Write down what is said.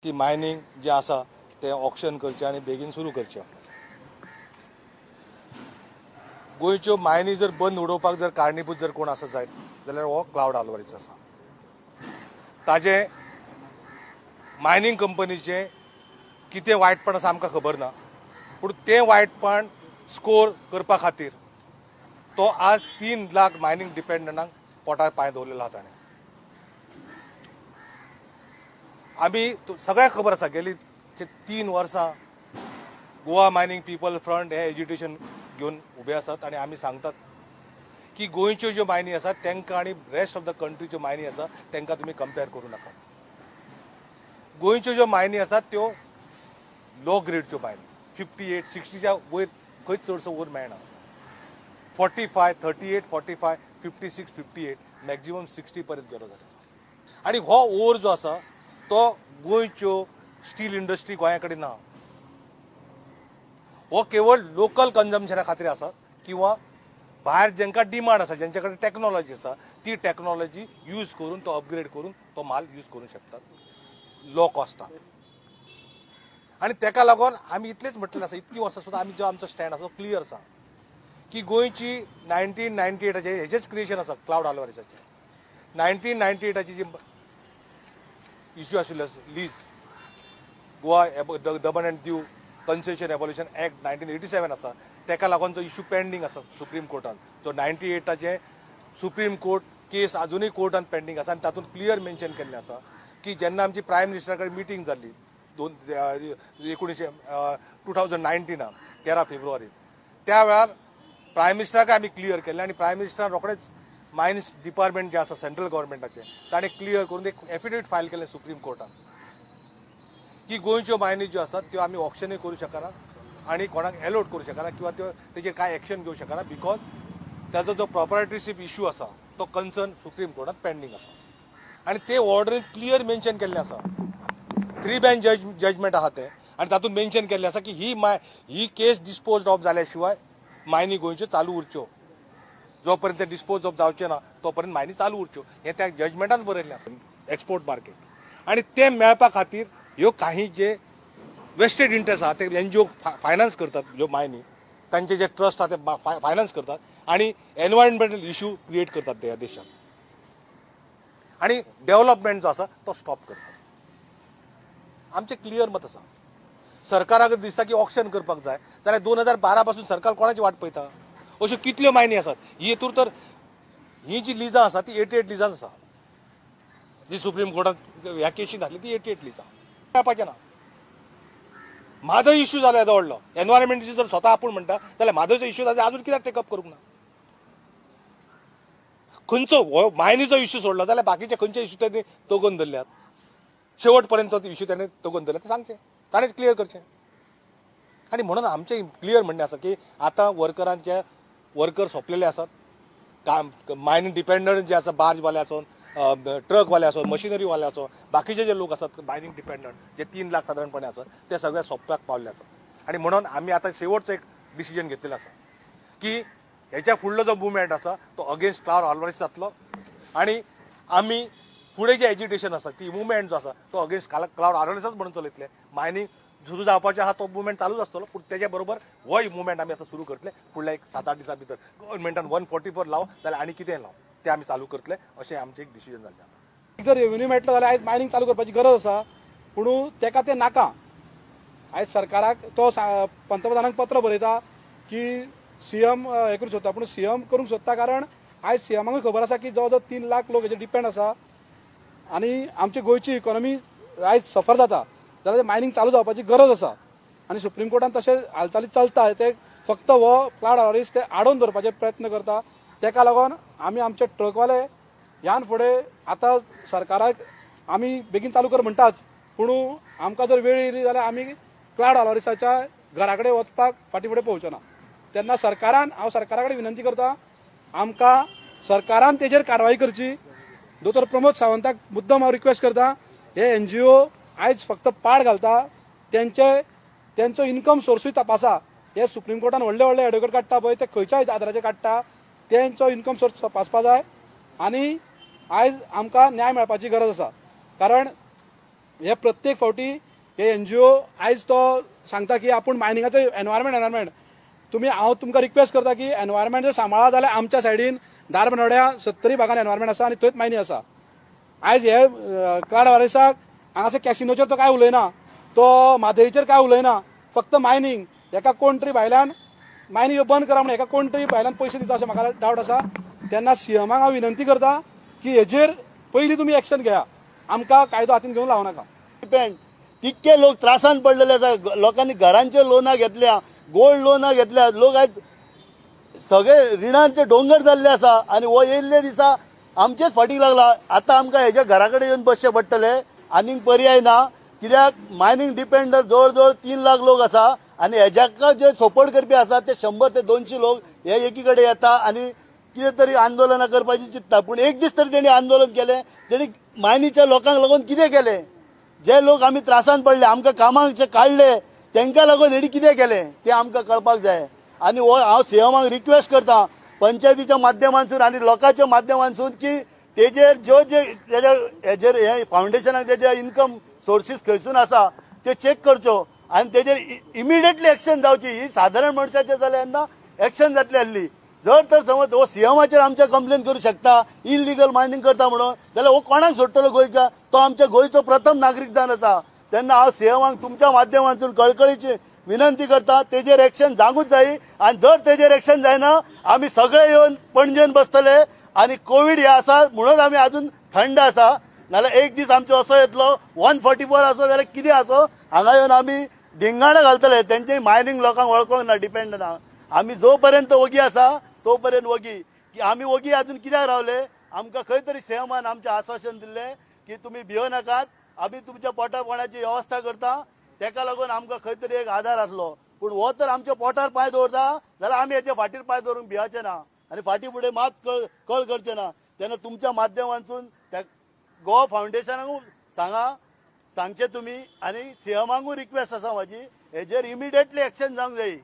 की मायनींग जे आसा ते ऑक्शन करचें आनी बेगीन सुरू करचें. गोंयच्यो मायनी जर बंद उडोवपाक जर कारणीभूत जर कोण आसा जायत जाल्यार हो क्लावड आल्वारीस आसा. ताजें मायनींग कंपनीचें कितें वायटपण आसा आमकां खबर ना, पूण तें वायटपण स्कोर करपा खातीर तो आज 3 लाख मायनींग डिपेंडंटांक पोटार पांय दवरलेलो आसा ताणें. आमी सगळ्यांक खबर आसा गेली 3 वर्सां गोवा मायनींग पिपल फ्रंट हे एज्युटेशन घेवन उबे आसात आनी आमी सांगतात की गोंयच्यो ज्यो मायनी आसात तांकां आनी रेस्ट ऑफ the कंट्रीच्यो मायनी आसा तांकां तुमी कंपेर करूं नाकात. गोंयच्यो ज्यो मायनी आसात त्यो लो ग्रेडच्यो मायनी, 58 60च्या वयर खंयच चडसो वयर मेळना. 45 38 45 56 58 मॅक्झिमम 60 पर्यंत गेलो जाल्यार. आनी हो ओर जो आसा तो गोंयच्यो स्टील इंडस्ट्री गोंया कडेन ना, हो केवळ लोकल कन्जम्पशना खातीर आसा किंवा भायर जेंकां डिमांड आसा, जेंच्या कडेन टॅक्नोलॉजी आसा ती टॅक्नोलॉजी यूज करून तो अपग्रेड करून तो माल यूज करूंक शकतात लो कॉस्टाक. आनी तेका लागून आमी इतलेंच म्हटलें आसा, इतलीं वर्सां सुद्दां आमी जो आमचो स्टँड आसा तो क्लियर आसा की गोंयची 1998 हेजेच क्रिएशन आसा क्लावड आल्वारीसाचें. 1998 जी इश्यू आशिल्लो lease, Goa Daman and Diu concession abolition act 1987 आसा, तेका लागून जो इश्यू पेंडींग आसा सुप्रीम कोर्टान, जो 98 सुप्रीम कोर्ट केस अजुनूय कोर्टान पेंडींग आसा आनी तातूंत क्लियर मेन्शन केल्लें आसा की जेन्ना आमची प्रायम मिनिस्टरा कडेन मिटींग जाल्ली 2019 13 फेब्रुवारीन, त्या वेळार प्रायम मिनिस्टराक आमी क्लियर केल्लें आनी प्रायम मिनिस्टरान रोखडेच मायन्स डिपार्टमेंट जें आसा सेंट्रल गव्हर्मेंटाचें ताणें क्लियर करून एक एफिडेवीट फायल केलें सुप्रीम कोर्टान की गोंयच्यो मायनी ज्यो आसात त्यो आमी ऑक्शनूय करूं शकना आनी कोणाक एलोट करूं शकना किंवा त्यो तेजेर कांय एक्शन घेवं शकना, because ताजो जो प्रोपर्टीशीप इश्यू आसा तो कन्सर्न सुप्रीम कोर्टात पेंडींग आसा. आनी ते ऑर्डरीन क्लियर मेन्शन केल्लें आसा, 3 बेंच जजमेंट आसा तें, आनी तातूंत मेन्शन केल्लें आसा की ही केस डिस्पोज ऑफ जाल्या शिवाय मायनी गोंयच्यो चालू उरच्यो, जो पर्यंत डिस्पोज ऑफ जावचें ना तो पर्यंत मायनी चालू उरच्यो, हें त्या जजमेंटान बरयल्लें आसा एक्सपोर्ट मार्केट. आनी तें मेळपा खातीर ह्यो काही जे वेस्टेड इंट्रस्ट आसा ते एनजीओ फायनान्स करतात, ज्यो मायनी तांचे जे ट्रस्ट आसा ते फायनान्स करतात आनी एनवायरमेंटल इश्यू क्रिएट करतात त्या देशांत आनी डेव्हलपमेंट जो आसा तो स्टॉप करतात. आमचें क्लियर मत आसा, सरकाराक दिसता की ऑक्शन करपाक जाय जाल्यार 2012 पासून सरकार कोणाची वाट पळयता? अश्यो कितल्यो मायनी आसात ही हेतूर तर ही जी लिजां आसा ती 88 लिजां आसा, जी सुप्रीम कोर्टात ह्या केशीन घातली ती 88 लिजां मेळपाचें ना. म्हादय इश्यू जालो येदो व्हडलो, एनवायरमेंटाची जर स्वता आपूण म्हणटा जाल्यार म्हादयचो इश्यू जाल्यार अजून कित्याक टेकअप करूंक ना? खंयचो मायनीचो इश्यू सोडलो जाल्यार बाकीचे खंयचे इश्यू तांणी तगोवन धरल्यात, शेवट पर्यंत इश्यू ताणें तगोवन धरल्यात ते सांगचें, ताणेंच क्लियर करचें. आनी म्हणून आमचें क्लियर म्हणणें आसा की आतां वर्करांचे वर्कर सोंपलेले आसात, काम मायनींग डिपेंडंट जे आसा बार्जवाले आसून, ट्रकवाले आसून, मशिनरीवाले आसून, बाकीचे जे लोक आसात मायनींग डिपेंडंट जे 3 लाख सादारणपणे आसात ते सगळे सोंपपाक पावले आसात. आनी म्हणून आमी आतां शेवटचो एक डिसिजन घेतलेलो आसा की हेच्या फुडलो जो मुवमेंट आसा तो अगेन्स्ट क्लावड आल्वारीस जातलो आनी आमी फुडें जें एजिटेशन आसा ती मुवमेंट जो आसा तो अगेन्स्ट क्लावड आल्वारीसच म्हणून चलयतले. मायनींग सुरू जावपाचें आसा तो मुवमेंट चालूच आसतलो, पूण तेज्या बरोबर होय मुवमेंट आमी आतां सुरू करतले फुडल्या एक 7-8 दिसां भितर. गव्हर्मेंटान 144 लाव जाल्यार आनी कितें लाव ते आमी चालू करतले अशें आमचें एक डिसिजन जाल्लें आसा. जर रेवेन्यू मेळटलो जाल्यार आयज मायनींग चालू करपाची गरज आसा, पूण तेका तें नाका. आयज सरकाराक तो पंतप्रधानाक पत्र बरयता की सीएम हें करूंक सोदता, पूण सीएम करूंक सोदता कारण आयज सीएमाकूय खबर आसा की जवळ जवळ 3 लाख लोक हेजेर डिपेंड आसा आनी आमची गोंयची इकॉनॉमी आयज सफर जाता, जाल्यार मायनींग चालू जावपाची गरज आसा. आनी सुप्रीम कोर्टान तशें हालचाली चलता, ते फक्त हो क्लावड आल्वारीस ते आडोवन दवरपाचे प्रयत्न करता. तेका लागून आमी आमचे ट्रकवाले ह्यान फुडें आतां सरकाराक आमी बेगीन चालू कर म्हणटाच, पूण आमकां जर वेळ येयली जाल्यार आमी क्लावड आल्वारीसाच्या घरा कडेन वचपाक फाटीं फुडें पळोवचे ना. तेन्ना सरकारान, हांव सरकारा कडेन विनंती करता, आमकां सरकारान तेजेर कारवाय करची. दोतोर प्रमोद सावंताक मुद्दम हांव रिक्वेस्ट करता, हे एनजीओ आयज फक्त पाड घालता, तेंचो इनकम सोर्सूय तपासा. हे सुप्रीम कोर्टान व्हडले व्हडले एडवोकेट काडटा पळय ते खंयच्याय आदाराचेर काडटा, तेंचो इनकम सोर्स तपासपा जाय आनी आयज आमकां न्याय मेळपाची गरज आसा. कारण हे प्रत्येक फावटी हे एनजीओ आयज तो सांगता की आपूण मायनिंगाचो एनवायरमेंट तुमी, हांव तुमकां रिक्वेस्ट करता की एनवायरमेंट जर सांबाळा जाल्यार आमच्या सायडीन धारबांदोड्या 70 भागान एनवायरमेंट आसा आनी थंयच मायनिंग आसा. आयज हे क्लायड आल्वारीसाक हांगासर कॅसिनोचेर तो कांय उलयना, तो म्हादईचेर कांय उलयना, फक्त मायनिंग. हेका कोण तरी भायल्यान मायनिंग बंद करा म्हणून हेका कोण तरी भायल्यान पयशे दिता अशें म्हाका डावट आसा. तेन्ना सीएमाक हांव विनंती करता की हेजेर पयलीं तुमी एक्शन घेया, आमकां कायदो हातीन घेवन लावं नाका. डिपेंड तितके लोक त्रासान पडलेले आसा. लोकांनी घरांचे लोनां घेतल्या, गोल्ड लोनां घेतल्या, लोक आयज सगळे रिणांचे डोंगर जाल्ले आसा आनी हो येयल्ले दिसा आमचेच फाटीक लागला. आतां आमकां हेज्या घरा कडेन येवन बसचें पडटलें, आनीक पर्याय ना. कित्याक मायनींग डिपेंडर जवळ जवळ 3 लाख लोक आसा आनी हेज्याका जे सपोर्ट करपी आसा ते 100 ते 200 लोक हे एकी कडेन येता आनी कितें तरी आंदोलनां करपाची चिंतता. पूण एक दीस तरी तेणी आंदोलन केलें, तेणी मायनीच्या लोकांक लागून कितें केलें? जे लोक आमी त्रासान पडले, आमकां कामाक काडले, तांकां लागून हेणी कितें केलें तें आमकां कळपाक जाय. आनी हो हांव सीएमाक रिक्वेस्ट करता पंचायतीच्या माध्यमांतसून आनी लोकांच्या माध्यमांतसून की तेजेर ज्यो जे तेज्या हेजेर हे फावंडेशनाक तेजे इनकम सोर्सीस खंयसून आसा ते चॅक करच्यो आनी तेजेर इमिडिएटली एक्शन जावची. ही सादारण मनशाचेर जाल्यार तेन्ना एक्शन जातली आसली. जर तर समज हो सीएमाचेर आमच्या कंप्लेन करूं शकता इलिगल मायनींग करता म्हणून, जाल्यार हो कोणाक सोडटलो गोंयच्या? तो आमच्या गोंयचो प्रथम नागरीक जावन आसा. तेन्ना हांव सीएमाक तुमच्या माध्यमांतून कळकळीची विनंती करता, तेजेर एक्शन जावंकूच जाय. आनी जर तेजेर एक्शन जायना आमी सगळे येवन पणजेन बसतले. आनी कोवीड हे आसा म्हणून आमी अजून थंड आसा, नाल्यार एक दीस आमचो असो येतलो 144 आसो जाल्यार कितें आसो हांगा येवन आमी धिंगाणां घालतले. तेंचे मायनींग लोकांक वळखूंक ना, डिपेंड ना. आमी जो पर्यंत वगी आसा तो पर्यंत वगी की आमी वगी अजून कित्याक रावले? आमकां खंय तरी सीएमान आमचें आश्वासन दिल्लें की तुमी भियो नाकात, आमी तुमच्या पोटा पाण्याची वेवस्था करता. तेका लागून आमकां खंय तरी एक आधार आसलो. पूण हो तर आमच्या पोटार पांय दवरता जाल्यार आमी हेच्या फाटीर पांय दवरूंक भियाचे ना आनी फाटी फुडें मात कळ करचे ना. तेन्ना तुमच्या माध्यमांतसून त्या गोवा फावंडेशनाकूय सांगचें तुमी आनी सीएमाकूय रिक्वेस्ट आसा म्हाजी, हेजेर इमिडिएटली एक्शन जावंक जाय.